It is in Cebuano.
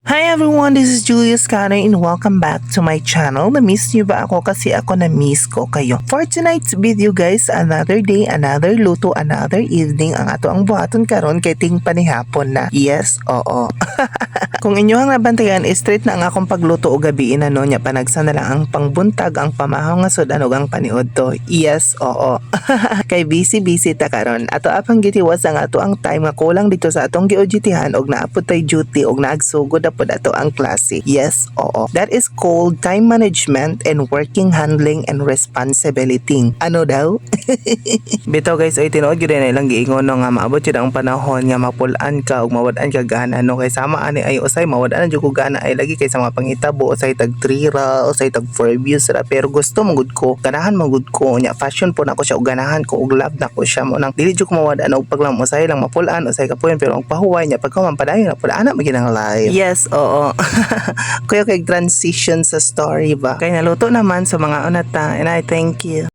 Hi everyone, this is Julius Cano and welcome back to my channel. Na-miss niyo ba ako? Kasi ako, na-miss ko kayo. For tonight's video, guys, another day, another luto, another evening ang ato ang buhaton karon kay ting panihapon na. Yes, oo. Kung inyohang nabantayan, straight na ang akong pagluto og gabi na, no, nya panagsa na lang ang pangbuntag, ang pamahaw nga sud-an ug ang paniudto. Yes, oo. Kay busy busy ta karon. Ato apang gitiwas ang ato ang time nga kulang dito sa atong gi-OJT-han og naa pod tay duty og naagsugod na pod ato ang klase. Yes, oo. That is called time management and working handling and responsibility. Ano daw? Bitaw, guys, ay tinuod gyud na ilang giingon, no, nga maabot jud ang panahon nga mapul-an ka ug mawad-an ka gana, no, kay sama ani ay usay mawad-an jud ko gana ay lagi kay sa mga panghitabo, usay tag 3 ra, usay tag 4 views ra, pero gusto mo gud ko, ganahan mo gud ko nya, fashion po nako siya ug ganahan ko ug love nako siya mo nang dili jud ko mawad-an og paglam. Usay lang mapul-an, usay kapuyon, pero ang pahuway nya pagka padayon na pud ana magyud ang life. Yes, oo. Kuya kay transition sa story ba kay naluto naman sa mga unata and I thank you.